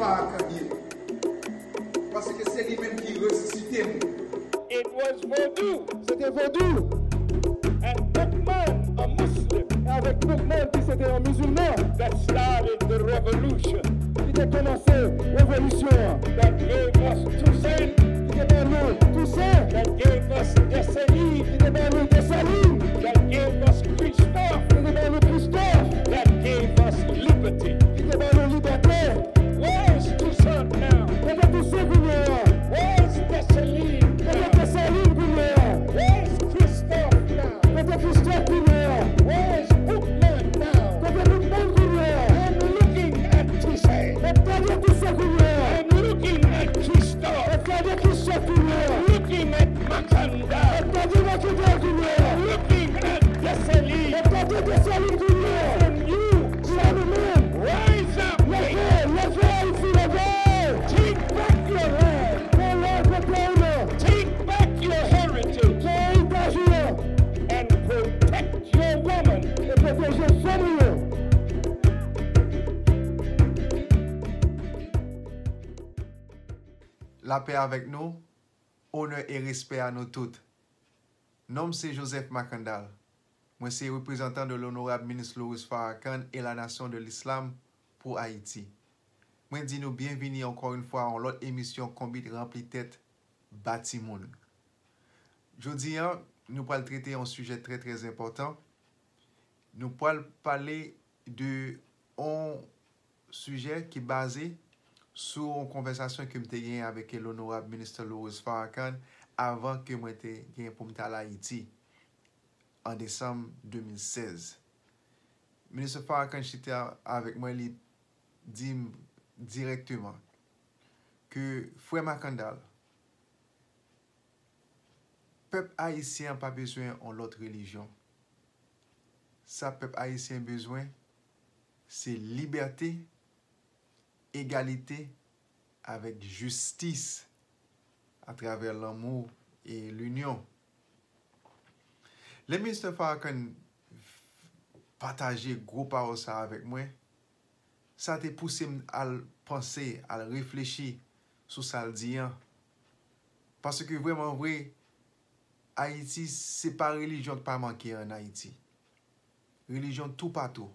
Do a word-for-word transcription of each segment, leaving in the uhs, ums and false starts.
Farrakhan ye. Paske se li menm ki resisite m. It was Vodou. Se te vodou. And Boukman, a Muslim. E avèk Boukman ki se te yon mizilman. That started the revolution. Ki te kòmanse revolisyon an. That gave us Toussaint. Ki te ban nou Tousen. That gave us Dessalines. Ki te ban nou Desalin. That gave us Christophe. Ki te ban nou Kristòf. That gave us liberty. Ki te ban nou libète. Where is Toussaint now? Kote Tousen kounye a? Where is Dessalines now? Kote Desalin kounye a? Where is Christophe now? Kote Kristòf kounye a? Where is Boukman now? Kote Boukman kounye a? I'm looking at Toussaint. Mwen ap gade Tousen kounye a. I'm looking at Christophe. Mwen ap gade Kristòf kounye a. I'm looking at Mackandal. Mwen ap gade Mackandal kounye a. I'm looking at Dessalines. Mwen ap gade Desalin kounye a. Listen, you. Sa nou menm. Rise up. Leve, leve Ayiti, leve. Take back your land. Pran laj pou peyi nou. Take back your heritage. Pran eritaj nou an. And protect your woman. E pwoteje fanm ou yo. Lapè avèk nou, onè e respè a nou tout. Non m se Joseph Mackandal. Mwen se reprezantan de l'honorable ministre Loris Farrakhan et la nation de l'islam pou Ayiti. Mwen di nou byenvini ankò yon fwa a yon lòt emisyon Konbit Ranpli Tèt, Ba Timoun. Jodi a, nou pral trete yon sijè trè, trè enpòtan. Nou pral pale de yon sijè ki baze sou yon konvèsasyon ke m te genyen avèk l'honorable ministre Loris Farrakhan avan ke mwen te gen pou m t al Ayiti an desanm de mil sèz. Ministre Farrakhan chita avèk mwen, li di m dirèkteman ke, frè Mackandal, pèp ayisyen an pa bezwen yon lòt relijyon. Sa pèp ayisyen bezwen, se libète, egalite avèk jistis atravè lanmou e linyon. Lè Ministè Farrakhan pataje gwo pawòl sa avèk mwen, sa te pouse m al panse, al reflechi sou sa l di an. Paske vrèman vre, Ayiti, se pa relijyon k pa manke ann Ayiti. Relijyon toupatou.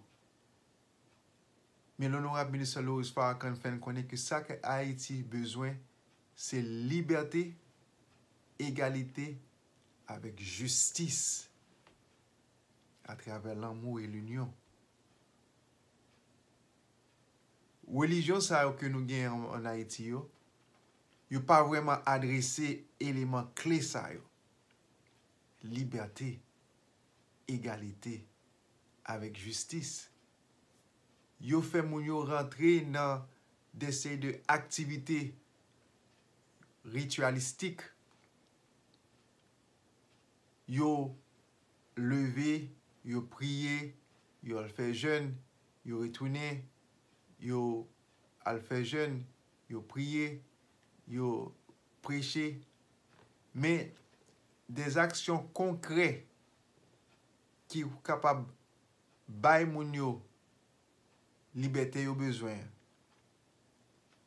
Men l'honorable ministre Loris Farrakhan fè n konnen ke sa ke Ayiti bezwen, se libète, egalite avèk jistis atravè lanmou e linyon. Relijyon sa yo ke nou gen an, ann Ayiti yo, yo pa vrèman adrese eleman kle sa yo. Libète, egalite avèk jistis. Yo fè moun yo rantre nan de seri de aktivite rityalistik. Yo leve, yo priye, yo al fè jèn, yo retounen, yo al fè jèn, yo priye, yo preche. Men, dèzaksyon konkrè ki kapab bay moun yo libète yo bezwen.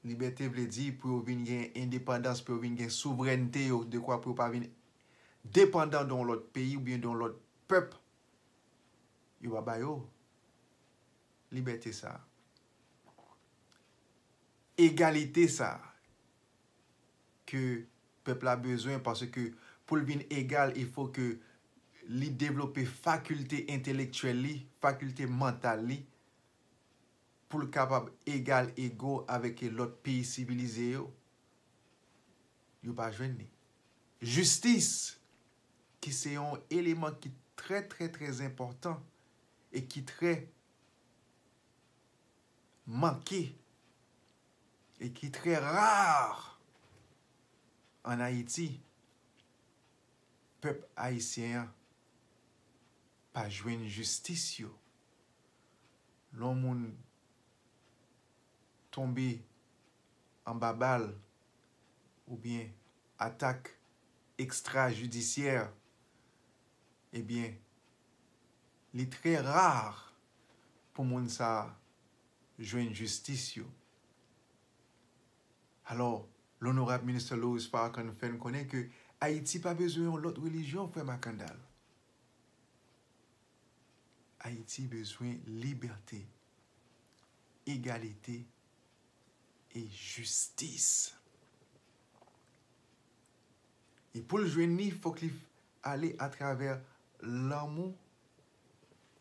Libète vle di pou yo vin gen endepandans, pou yo vin gen souvrènte yo, dekwa pou yo pa vin depandan de yon lòt peyi oubyen de yon lòt pèp. Yo pa ba yo libète sa. Egalite sa ke pèp la bezwen, paske pou l vin egal, il faut que li devlope fakilte entelektyèl li, fakilte mantal li, pou l kapab egal ego avèk lòt peyi sivilize yo. Yo pa jwenn li. Jistis, ki se yon eleman ki trè, trè, trè enpòtan e ki trè manke e ki trè ra ann Ayiti, pèp ayisyen an pa jwenn jistis yo. Lè yon moun tonbe anba bal oubyen atak ekstrajidisyè, ebyen, li trè ra pou moun sa a jwenn jistis yo. Alò, Lonorab Ministè Loris Farrakhan fè n konnen ke Ayiti pa bezwen yon lòt relijyon, frè Makandal. Ayiti bezwen libète, egalite e jistis. E pou l jwenn li, fòk li ale atravè lanmou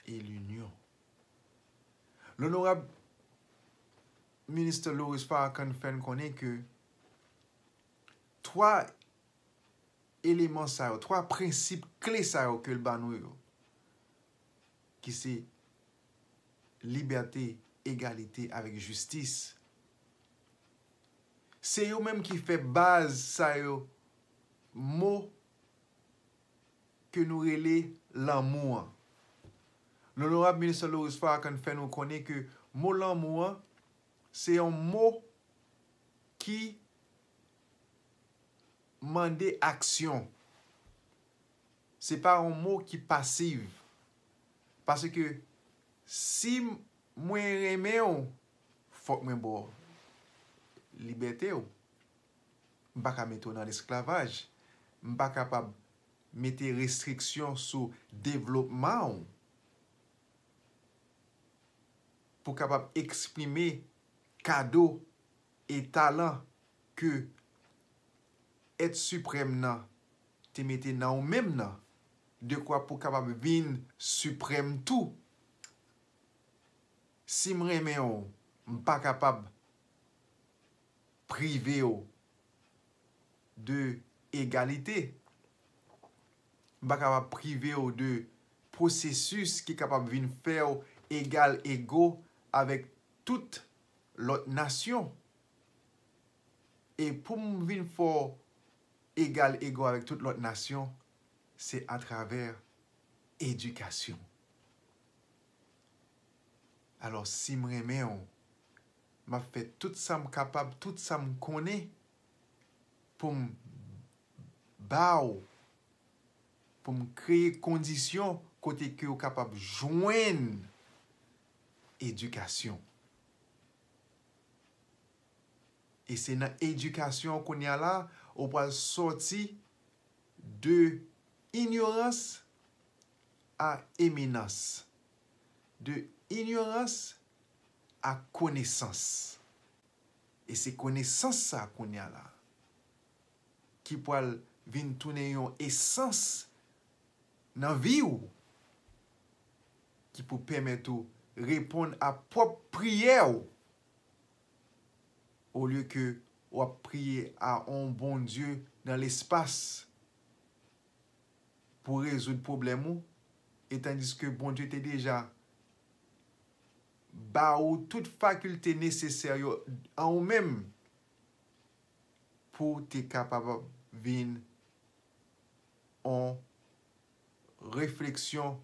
e linyon. Lonorab Ministè Loris Farrakhan fè n konnen ke twa eleman sa yo, twa prensip kle sa yo ke l ba nou yo, ki se libète, egalite avèk jistis. Se yo menm ki fè baz sa yo, mo ke nou rele lanmou an. Lonorab Ministè Loris Farrakhan fè nou konnen ke mo lanmou an, se yon mo ki mande aksyon. Se pa yon mo ki pasiv. Paske si mwen renmen w, fòk mwen ba w libète w. M pa ka mete w nan lesklavaj. M pa kapab mete restriksyon sou devlopman w pou kapab eksprime kado e talan ke Èt Siprèm nan te mete nan ou menm nan, dekwa pou kapab vin siprèm tou. Si m renmen w, m pa kapab prive w de egalite. M pa kapab prive w de pwosesis ki kapab vin fè w egal ego avèk tout lòt nasyon. E pou m vin fè w egal ego avèk tout lòt nasyon, se atravè edikasyon. Alò, si m renmen w, m ap fè tout sa m kapab, tout sa m konnen pou m ba w, pou m kreye kondisyon kote ke w kapab jwenn edikasyon. E se nan edikasyon kounye a la, ou pral sòti de inyorans a eminans, de inyorans a konesans. E se konesans sa kounye a la ki pral vin tounen yon esans nan vi w, ki pou pèmèt ou reponn a pwòp priyè w, olye ke w ap priye a yon Bondye nan lespas pou rezoud pwoblèm ou, etandiske Bondye te deja ba ou tout fakilte nesesè yo an ou menm pou w te kapab vin yon refleksyon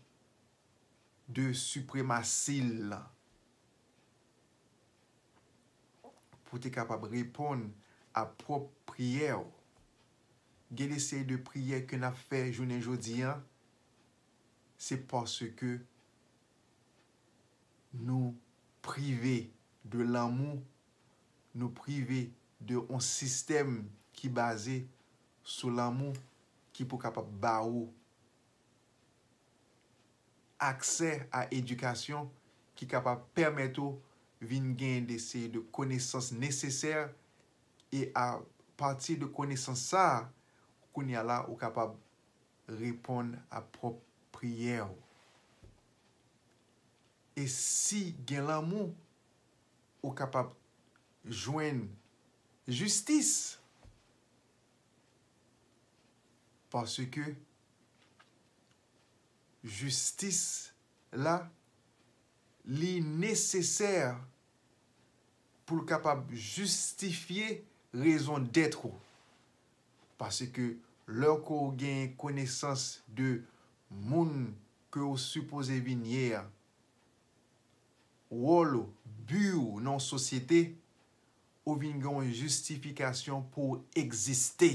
de sipremasi l lan, pou w te kapab reponn a pwòp priyè w. Gen de seri de priyè ke n ap fè jounen jodi a, se paske nou prive de lanmou, nou prive de yon sistèm ki baze sou lanmou, ki pou kapab ba ou aksè a edikasyon ki kapab pèmèt ou vin gen de seri de konesans nesesè, e apati de konesans sa a, kounye a la, ou kapab reponn a pwòp priyè w. E si gen lanmou, ou kapab jwenn jistis. Paske jistis la, li nesesè pou l kapab jistifye rezon dèt ou. Paske lè ke w gen konesans de moun ke w sipoze vin ye a, wòl ou, bi w nan yon sosyete, ou vin gen yon jistifikasyon pou w egziste.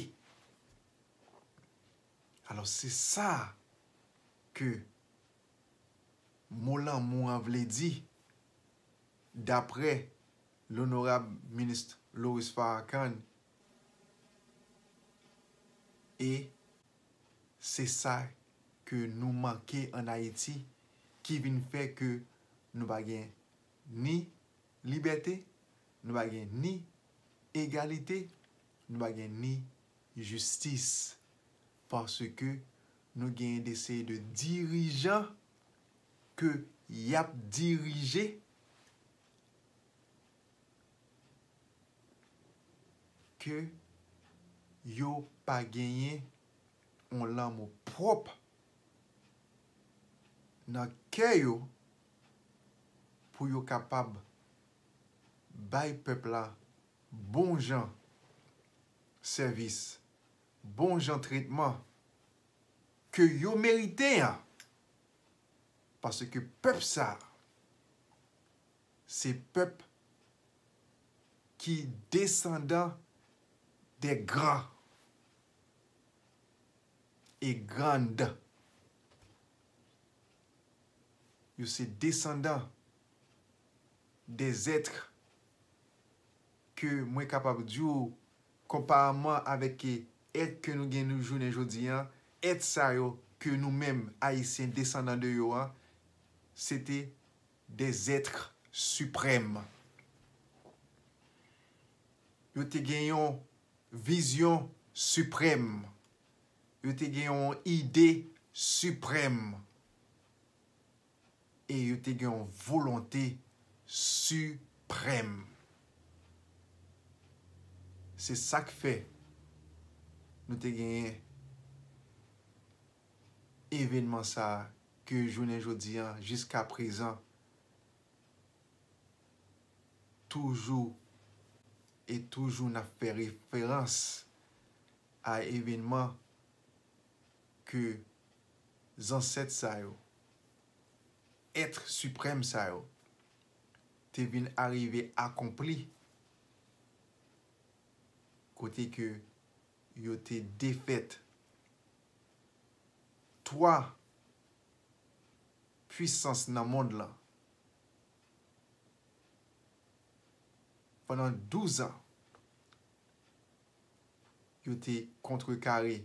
Alò, se sa ke mo lanmou an vle di, daprè Lonorab Minis Louis Farrakhan, e se sa ke nou manke ann Ayiti, ki vin fè ke nou pa gen ni libète, nou pa gen ni egalite, nou pa gen ni jistis. Paske nou genyen de seri de dirijan ke y ap dirije, ke yo pa genyen yon lanmou pwòp nan kè yo pou yo kapab bay pèp la bon jan sèvis, bon jan tretman ke yo merite an. Paske pèp sa, se pèp ki desandan des grands et grandes. Yo se desandan des êtres ke mwen kapab di w, konpareman avèk èt ke nou gen nou jounen jodi an, èt sa yo ke nou menm Ayisyen desandan de yo an, se te des êtres suprêmes. Yo te gen yon vizyon siprèm. Yo te gen yon ide siprèm. E yo te gen yon volonte siprèm. Se sa k fè nou te genyen evènman sa a ke jounen jodi an, jiska prezan, toujou e toujou n ap fè referans a evènman ke zansèt sa yo, èt siprèm sa yo, te vin arive akonpli, kote ke yo te defèt twa pwisans nan mond lan. Pandan douz an, yo te kontrekare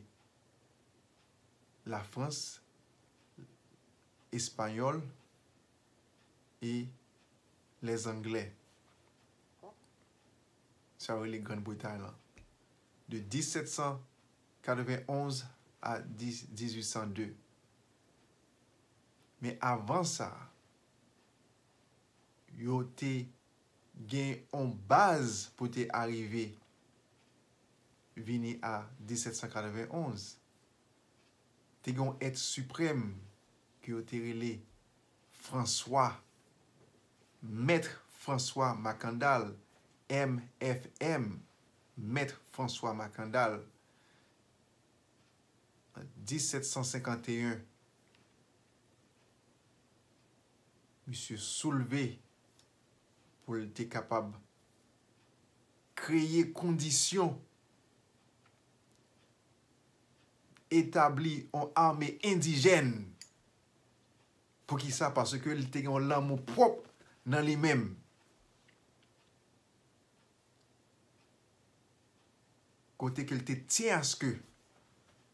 Lafrans, Espanyòl e Lèzanglè. Sa yo rele Grann Bretay lan. De disèt san katrevenn onz a dis, dizuit san de. Men avan sa, yo te gen yon baz pou te arive vini a disèt san katrevenn onz. Te gen yon èt siprèm ke yo te rele Franswa, Mèt Franswa Makandal, M F M, Mèt Franswa Makandal. An disèt san senkanteyen, misye soulve pou l te kapab kreye kondisyon, etabli yon ame endijèn. Poukisa? Paske li te gen yon lanmou pwòp nan li menm. Kote ke l te tyen aske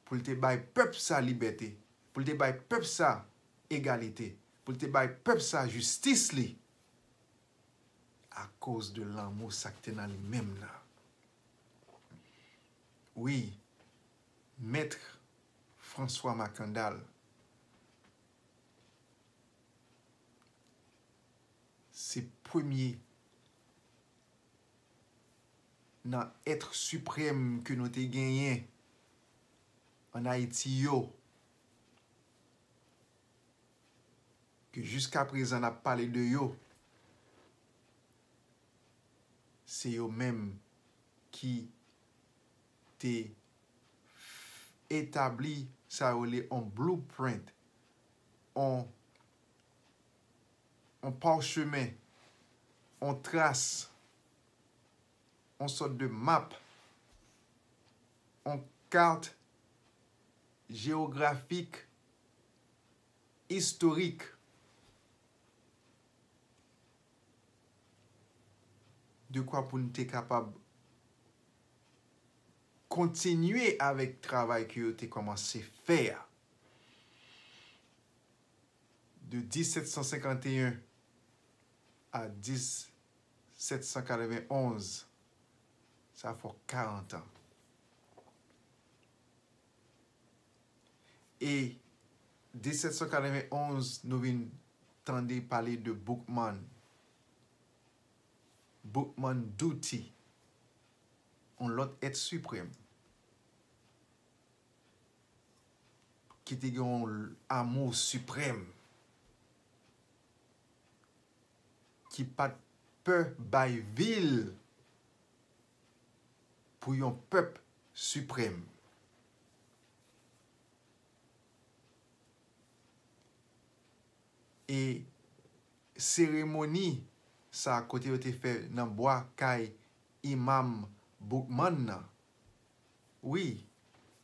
pou l te bay pèp sa libète, pou l te bay pèp sa egalite, pou l te bay pèp sa jistis li, akoz de lanmou sa k te nan li menm nan. Wi, Mèt Franswa Makandal, se premye nan èt siprèm ke nou te genyen ann Ayiti yo, ke jiska prezan n ap pale de yo, se yo menm ki te etabli sa yo rele on blueprint, on, on parchemen, on tras, on sòt de map, on kat jewografik, istorik. dekwa pou n te kapab kontinye avèk travay ke yo te kòmanse fè a. De disèt san senkanteyen a disèt san katrevenonz, sa fè karant an. E disèt san katrevenonz, nou vin tande pale de Boukman. Boukman Doutty, yon lòt èt siprèm ki te gen yon amou siprèm, ki pa t pè bay vi l pou yon pèp siprèm. E seremoni sa kote yo te fè nan bwa kay imam Boukman nan. Wi,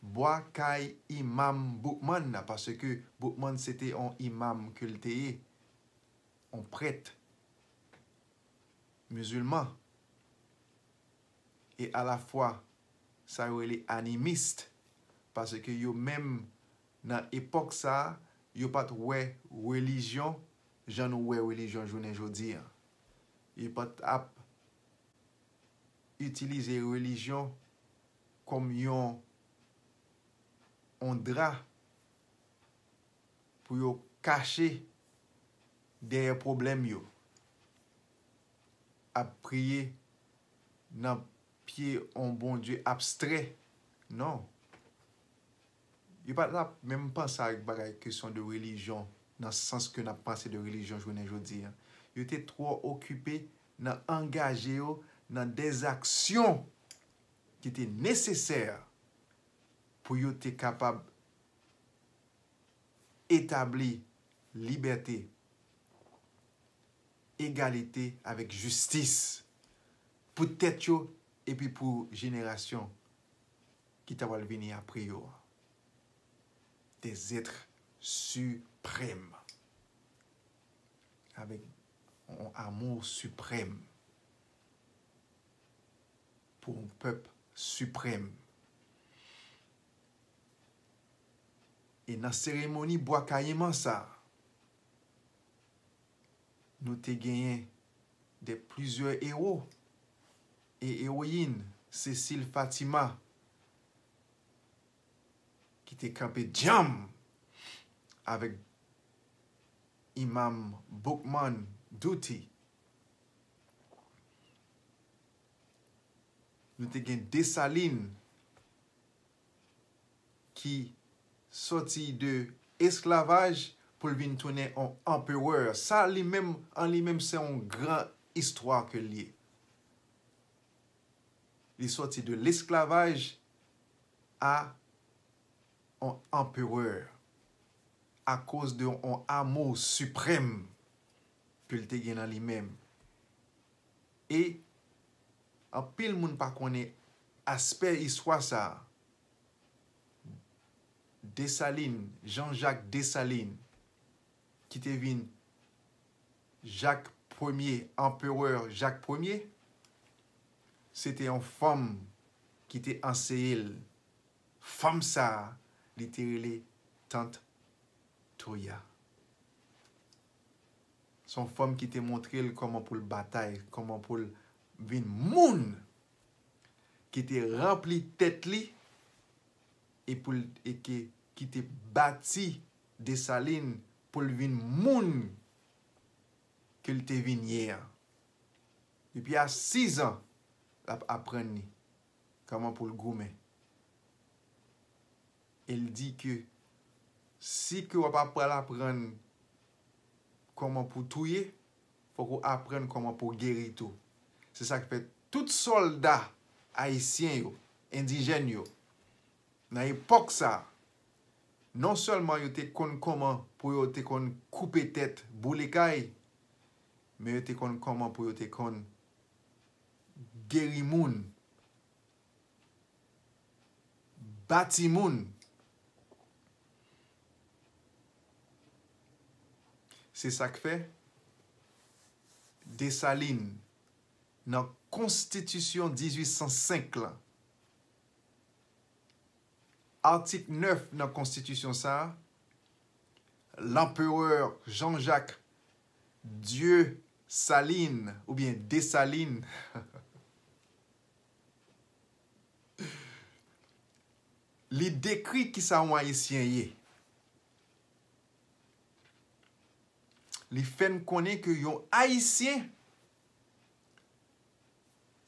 bwa kay imam Boukman nan, paske Boukman se te yon imam ke l te ye, yon prèt mizilman. E alafwa, sa yo rele animis, paske yo menm nan epòk sa a, yo pa t wè relijyon jan nou wè relijyon jounen jodi a. Yo pa t ap itilize relijyon kòm yon, yon dra pou yo kache dèyè pwoblèm yo, ap priye nan pye yon Bondye abstrè. Non. Yo pa t ap menm panse ak bagay kesyon de relijyon, nan sans ke n ap panse de relijyon jounen jodi a. Yo te twò okipe nan angaje yo nan dèzaksyon ki te nesesè pou yo te kapab etabli libète, egalite avèk jistis pou tèt yo epi pou jenerasyon ki ta pral vini apre yo a. Des êtres suprêmes, avèk yon amou siprèm pou yon pèp siprèm. E nan seremoni Bwa Kayiman sa, nou te genyen de plizyè ewo e ewoyin, Cécile Fatima, ki te kanpe djanm avèk Imam Boukman Doutty. Nou te gen Desalin ki sòti de esklavaj pou l vin tounen yon anperè. Sa li menm, an li menm, se yon gran istwa ke l ye. Li sòti de lesklavaj a yon anperè akoz de yon amou siprèm ke l te gen nan li menm. E anpil moun pa konnen aspè istwa sa a. Desalin, Jean-Jacques Dessalines, ki te vin Jak Premye, anperè Jak Premye, se te yon fanm ki te anseye l. Fanm sa a, li te rele Tant Toya. Se yon fanm ki te montre l kòman pou l batay, kòman pou l vin moun, ki te ranpli tèt li e pou l, e ke, ki te bati Desalin pou l vin moun ke l te vin ye a. Depi a sis an, l ap aprann li kòman pou l goumen. E l di ke si ke w ap pral aprann kòman pou touye, fòk ou aprann kòman pou geri tou. Se sa k fè tout sòlda ayisyen yo, endijèn yo, nan epòk sa, non sèlman yo te konn kòman pou yo te konn koupe tèt, boule kay, men yo te konn kòman pou yo te konn geri moun, bati moun. Se sa k fè Desalin nan Konstitisyon dizuit san senk lan. Atik nèf nan Konstitisyon sa a, Lanperè Jean-Jacques Dieu Saline oubyen Desalin, li dekri kisa yon Ayisyen ye. Li fè n konnen ke yon Ayisyen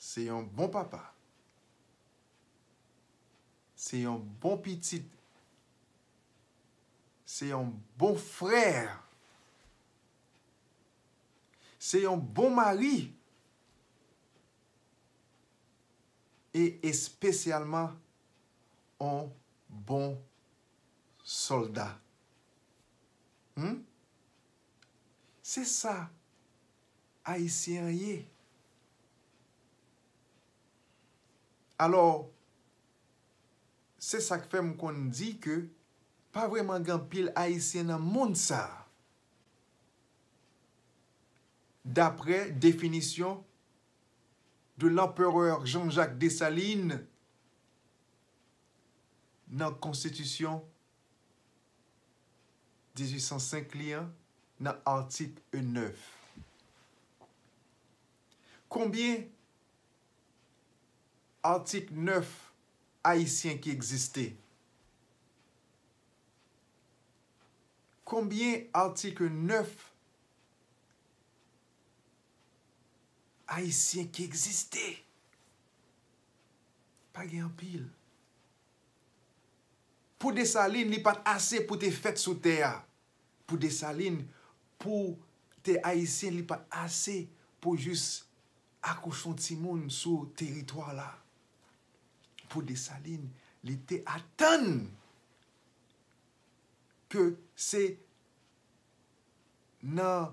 se yon bon papa, se yon bon pitit, se yon bon frè, se yon bon mari, e espesyalman yon bon sòlda. Hmm? Se sa Ayisyen an ye. Alò, se sa k fè m konn di ke pa vrèman gen anpil Ayisyen nan mond sa a. Daprè definisyon de Lanperè Jean-Jacques Dessalines nan Konstitisyon dizuit san senk li an, nan atik nèf. Konbyen atik nèf ayisyen ki egziste? Konbyen atik nèf ayisyen ki egziste? Pa gen anpil. Pou Desalin, li pa t ase pou te fèt sou tè a. Pou Desalin, pou te ayisyen, li pa t ase pou jis akouche yon timoun sou teritwa la. Pou Desalin, li te atann ke se nan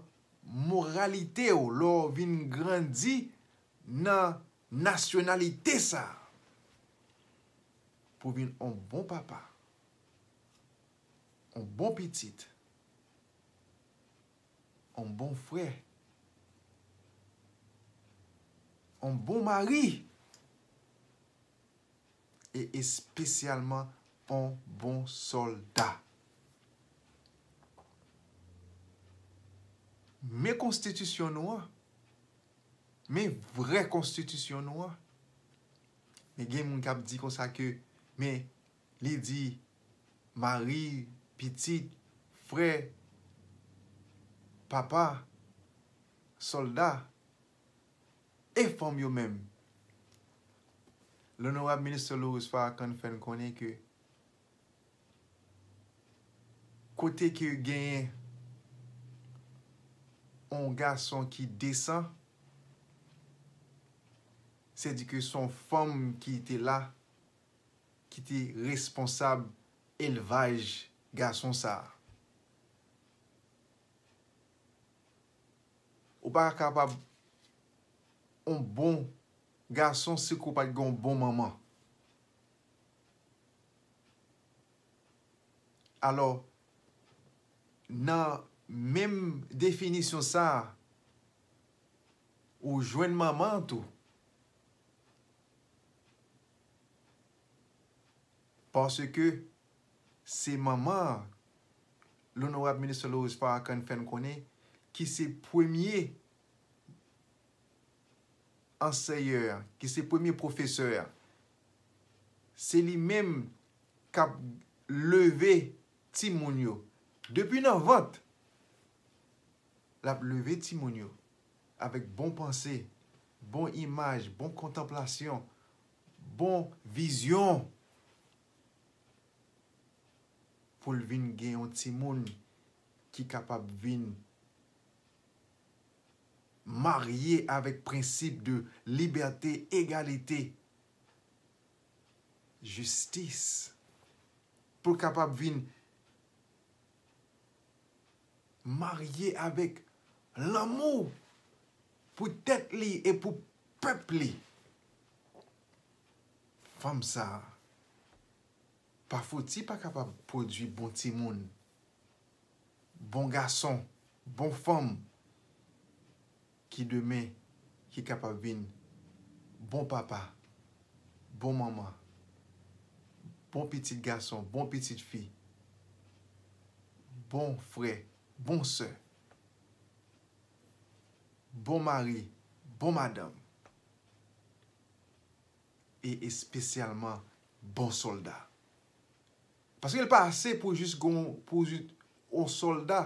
moralite w, lè w vin grandi nan nasyonalite sa a, pou vin on bon papa, on bon pitit, on bon frè, on bon mari, e espesyalman on bon sòlda. Men konstitisyon nou an, men vrè konstitisyon nou an. Men gen moun k ap di konsa ke, men li di mari, pitit, frè, papa, sòlda, e fanm yo menm. Lonorab Ministè Louis Farrakhan fè n konnen ke kote ke genyen on gason ki desan, se di ke se on fanm ki te la, ki te responsab elvaj gason sa a. Ou pa kapab on bon gason si ke w pa t gen on bon manman. Alò, nan menm definisyon sa a, ou jwenn manman an tou. Paske se manman an, Lonorab Ministè Louis Farrakhan fè n konnen, ki se premye anseyè a, ki se premye pwofesè a. Se li menm k ap leve timoun yo. Depi nan vant, l ap leve timoun yo avèk bon panse, bon imaj, bon kontanplasyon, bon vizyon, pou l vin gen yon timoun ki kapab vin marye avèk prensip de libète, egalite, jistis, pou l kapab vin marye avèk lanmou pou tèt li e pou pèp li. Fanm sa a, pa fouti pa kapab pwodui bon timoun, bon gason, bon fanm ki demen ki kapab vin Bon papa, bon manman, bon pitit gason, bon pitit fi, bon frè, bon sè, bon mari, bon madanm, e espesyalman bon sòlda. Paske l pa ase pou jis gon, pou jis yon sòlda.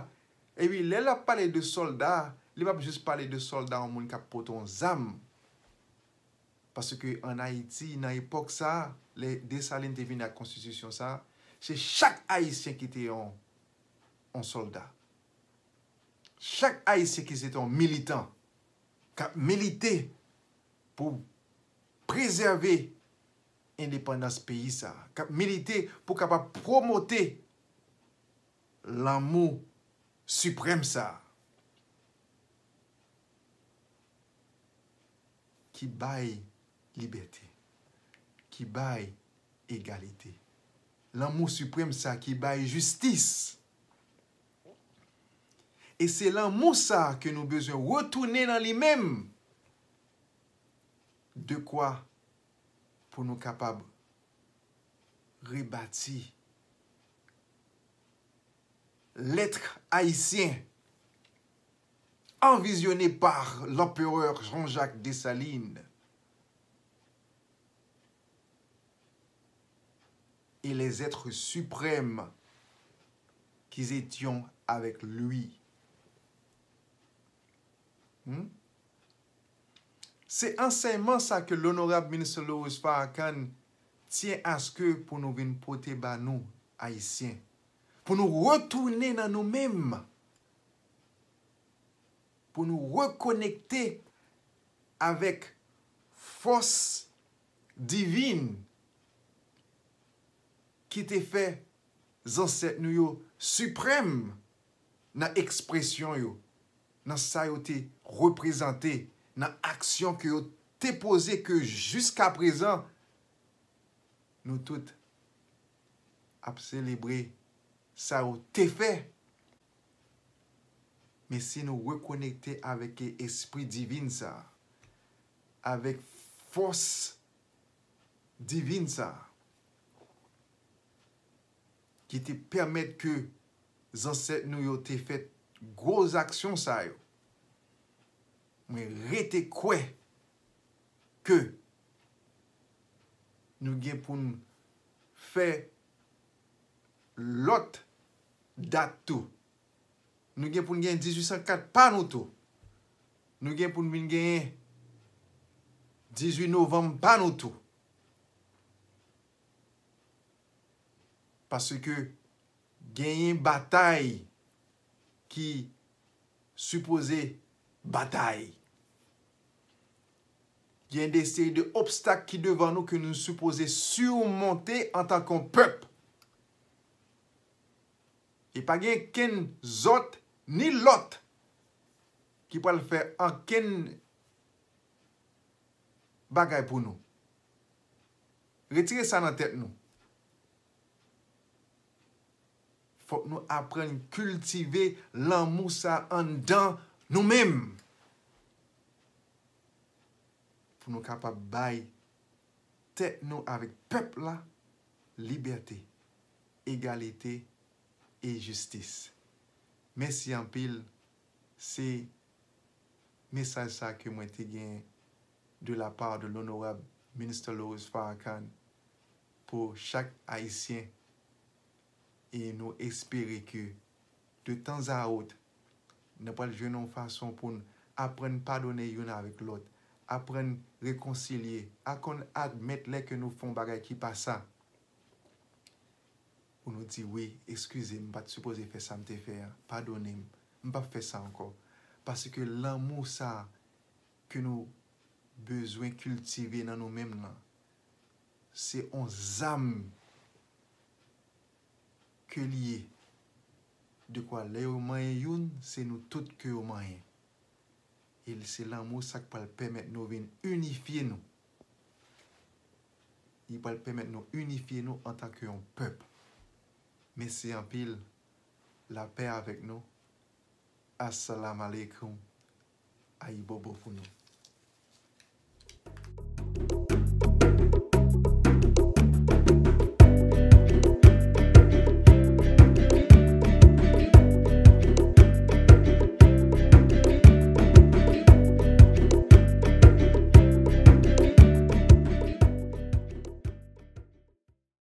Epi lè l ap pale de sòlda, li p ap jis pale de sòlda yon moun k ap pote yon zam. Paske ann Ayiti, nan epòk sa, lè Desalin te vin ak konstitisyon sa, se chak Ayisyen ki te yon, yon sòlda. Chak Ayisyen ki se te yon militan, k ap milite pou prezève endepandans peyi sa, k ap milite pou kapab pwomote lanmou siprèm sa ki bay libète, ki bay egalite. Lanmou siprèm sa ki bay jistis. E se lanmou sa ke nou bezwen retounen nan li menm. Dekwa pou nou kapab rebati l'être haïtien envisionné par l'empereur Jean-Jacques Dessalines et les êtres suprêmes qui étions avec lui. Hmm? Se ansèyman sa ke Lonorab Minister Louis Farrakhan tyen aske pou nou vin pote ba nou, Ayisyen. Pou nou retounen nan nou menm. Pou nou rekonekte avèk fòs divin ki te fè zansèt nou yo siprèm nan ekspresyon yo, nan sa yo te reprezante, nan aksyon ke yo te poze, ke jiskaprezan, nou tout ap selebre sa yo te fè. Men si nou rekonekte avèk espri divin sa, avèk fòs divin sa, ki te pèmèt ke zansèt nou yo te fè gwo aksyon sa yo. Mwen rete kwè ke nou gen pou n fè lòt dat tou. Nou gen pou n gen dizuit san kat pa nou tou. Nou gen pou n vin genyen dizuit novanm pa nou tou. Paske genyen batay ki sipoze batay. Gen de seri de obstak ki devan nou ke nou sipoze simonte antanke yon pèp. E pa gen kenn zòt ni lòt ki pral fè ankenn bagay pou nou. Retire sa nan tèt nou. Fòk nou aprann kiltive lanmou sa anndan nou menm. Pou nou kapab bay tèt nou avèk pèp la libète, egalite e jistis. Mèsi anpil. Se mesaj sa ke mwen te gen de la part de l'honorable Minister Louis Farrakhan pou chak Ayisyen. E nou espere ke de tan a ot, nou pral jwenn yon fason pou n aprann padone youn avèk lòt, aprann rekonsilye, aprann admèt lè ke nou fè yon bagay ki pa sa. Pou nou di, "Wi, eskize m, m pa t sipoze fè sa m te fè a. Padone m. M p ap fè sa ankò." Paske lanmou sa ke nou bezwen kiltive nan nou menm nan, se yon zam ke li ye. Dekwa lè yo manyen youn, se nou tout ke yo manyen. E se lanmou sa k pral pèmèt nou vin inifye nou. Li pral pèmèt nou inifye nou antanke yon pèp. Mèsi anpil. Lapè avèk nou. Assalamu alaikum. Ayibobo pou nou.